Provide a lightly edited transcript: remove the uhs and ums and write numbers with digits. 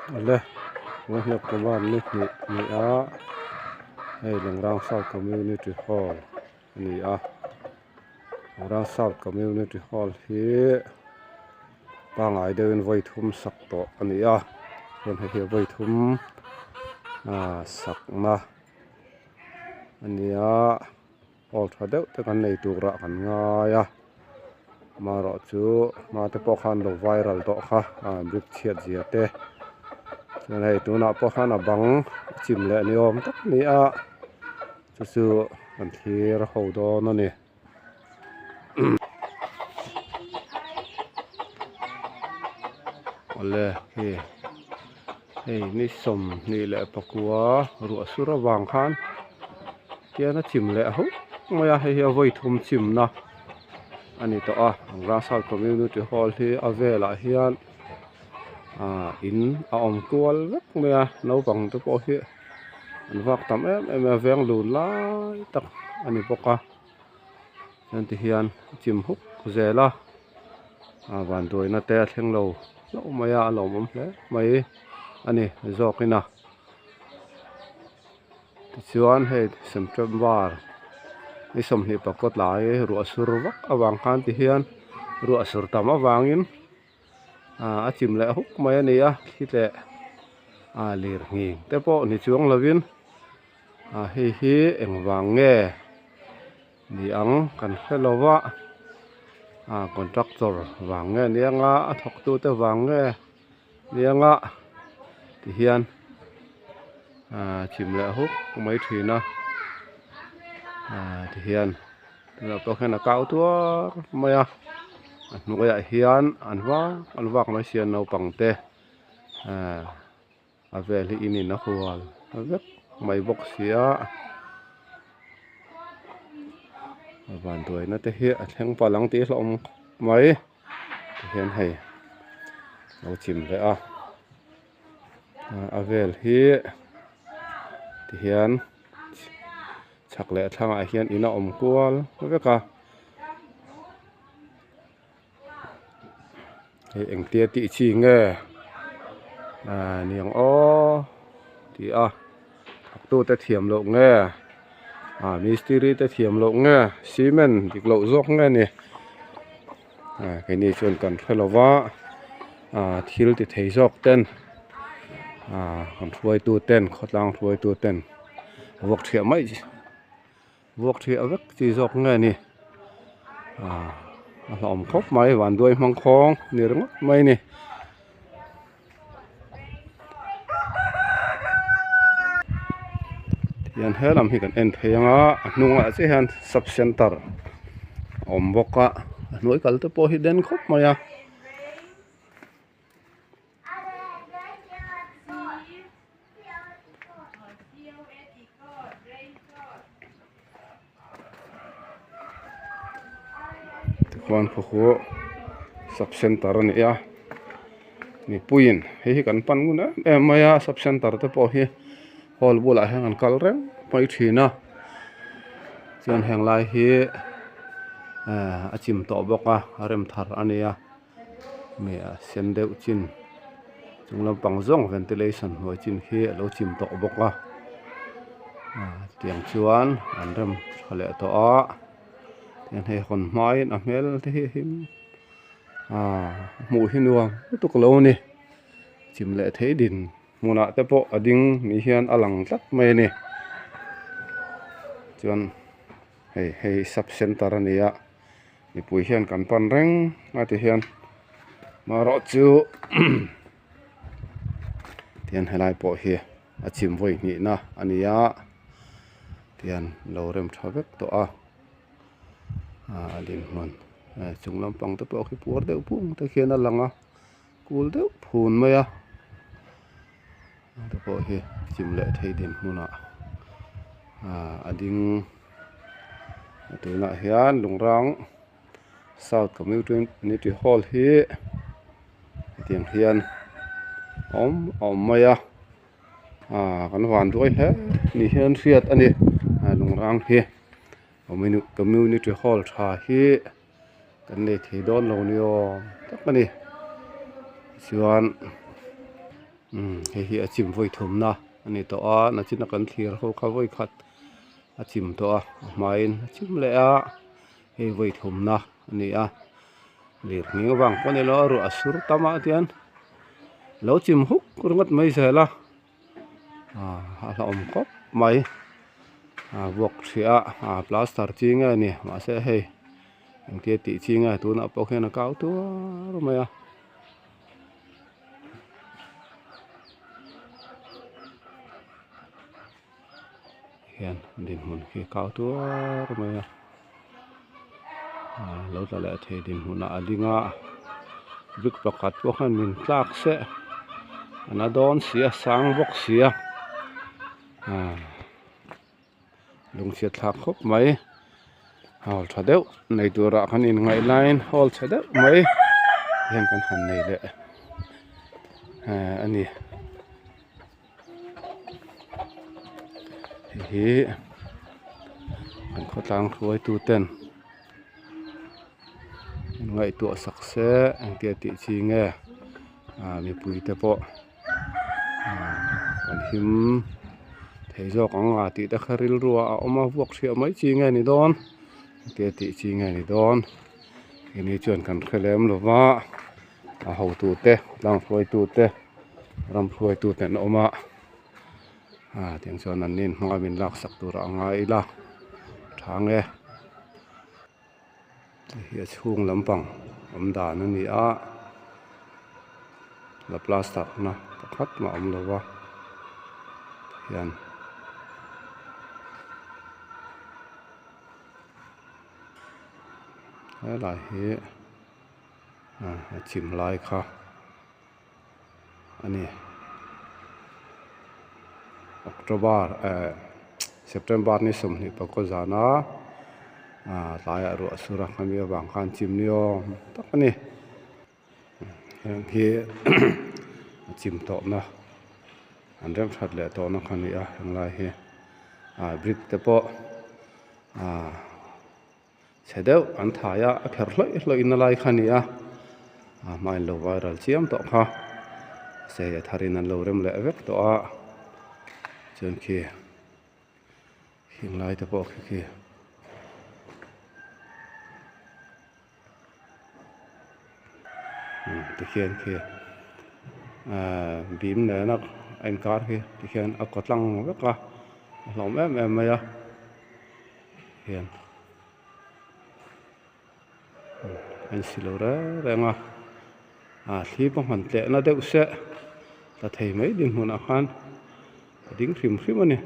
Awle tunah October ni hnih a ni a hei Lungrang South Community Hall a ni a Lungrang South Community Hall hi pangngai deuhin vawi thum sak tawh a ni a chuan hei hi vawi thum ah sakna a ni a. Hall tha deuh te kan nei turah kan ngai a amaherawh chu hma te pawh khan lo viral tawh kha a brick chhiat zia te chuan hei tunah pawh khan a bang a chim leh ni awm tak a ni a chu chu kan thlir ho dawn a ni. Awle khi hei ni 24 ruah sur avang khan tian a chim leh hauh mai a hei hi a vawi thum chimna a ni tawh a Rangla South Community Hall hi a velah hian ah in a awm kual vek mai a naupang te pawh hi an vak tam em em a veng lun lai tak a ni bawk a. Chuan ti hian a chim huk zel a ah vanduaina te a thleng lo hlauh mai a a lawmawm hle mai a ni zawkin a tichuan hei September ni 24 tlai ruah sur vak avang khan ti hian ruah sur tam avangin ah a chim leh huk mai a ni a thli leh ah lirnghing te pawh ni chuang lovin. Ah hei hi engvang nge ni ang kan hre lo va ah contractor vang nge ni anga a thawk tu te vang nge ni anga ti hian ah chim leh huk mai thin a ah ti hian tunah pawh hian a kau tuar mai a a hnuaiah hian an vak an vak mai sia naupang te ah. A vel hi in in a hual vek mai bawk si a a vanduaina te hi a thleng palh ang tih hlauhawm khawp mai tihian hei lo chim leh a a vel hi tihian chhak leh thlangah hian in a awm kual vek a. Hei engtia tih chi nge ah niang aw tih a thawktute thiam loh nge ah mistiri te thiam loh nge cement dik loh zawk nge ni ah keini chuan kan hre lo va ah thil ti thei zawk ten ah kan hruaitu ten khawtlang hruaitu ten vuak thiah mai Vuak thiah vek chi zawk nge ni ah a hlauhawm khawp mai vanduai hmang khawng ni ringawt mai a ni. Tihian he lam hi kan en phei anga a hnungah chiah hian sub center a awm bawk a a hnuai kal te pawh hi den khawp mai a. Tikhuan khaw khu sub center a ni a mipuiin hei hi kan pan ngun em em mai a sub center te pawh hi hall bulah hian an kal reng mai thin a chuan heng lai hi ehh a chim tawh bawk a a rem thar a nia. Nge a sen deuh chin chung lampang zawng ventilation hnuai chin khi a lo chim tawh bawk a ah tiang chuan an rem tha leh tawh a tiang hei hawn hmain a hmel te hi a him ah hmuh hi nuam lutuk lo a ni chim leh thei din hmunah te pawh a ding ni hian a lang tlat mai a ni chuan hei hei sub center a ni a. Mipui hian kan pan reng a ti hian marawh chu tihian helai pawh hi a chim vawi hnihna a ni a tihian lo rem tha vek tawh a ah a dinhmun chung lampang te pawh khi puar deuh pung te khian a lang a kul deuh phun mai a te pawh hi chim leh thei dinhmunah ah a ding tunah hian Lungrang South Community Hall hi hetiang hian a awm a awm mai a ah kan van duai hle ni hian hriat a ni Lungrang hi Community Hall tha hi. Kan nei thei dawn lo ni awm tak a ni chuan Umm hei hi a chim vawi thumna a ni tawh a nachina kan thlir ho kha vawi khat a chim tawh a a hmain a chim leh a hei vawi thumna a ni a lir nghing avang pawh a ni lo a ruah a sur tam ah hian lo chim huk ringawt mai zel a ah a hlauhawm khawp mai ah vuak hriah ah plaster chi nge ni mahse hei engtia tih chi nge tunah pawh khian a kau tuar mai a. Hian dinhmun khi kau tuar mai a ah lo tla leh thei dinhmunah a ding a brick pakhat pawh khan min tlak seh a na dawn si a sang bawk si a ah. Lungchhiat thlak khawp mai hall tha deuh nei turah kan inngaih laiin hall chhe deuh mai hian kan han nei leh eh a ni hei hi kan khawtlang hruaitu ten an ngaihtuah sak se engtia tih chi nge ah mipui te pawh. Kan him thei zawk ang a tih te kha rilru ah a awm a vuak hriah mai chi nge ni dawn tia tih chi nge ni dawn keini chuan kan hre lem lo va a hotu te tlang hruaitu te ram hruaitu te an awm a ah tiang chuan an nin hmanga min laksak tur a ngai ila tha nge. Hei hi a chhung lampang awm dan a ni a la plaster na pakhat mah a awm lo va hian helai hi a chim lai kha a ni October eh September ni 25 zana ah tlaiah ruah sur a khami avang khan chim ni awm tak a ni heng hi a chim tawhna an rem that leh tawhna kha a ni a henglai hi ah brick te pawh ah. Chhe deuh an thai a, a pherh hlawih hlawih na lai kha a ni a, a hmain lo viral chiam tawh kha sei a tharin an lo rem leh vek tawh a, chuan khi khing lai te pawh khi khi. Tikhian khi ahh bim nena a inkar khi tikhian a kaw tlang vek a a hlauhawm em em mai a hian a insi lo reng reng a ah thli pawh han tleh na deuh se tla thei mai dinhmunah khan a ding hrim hrim a ni.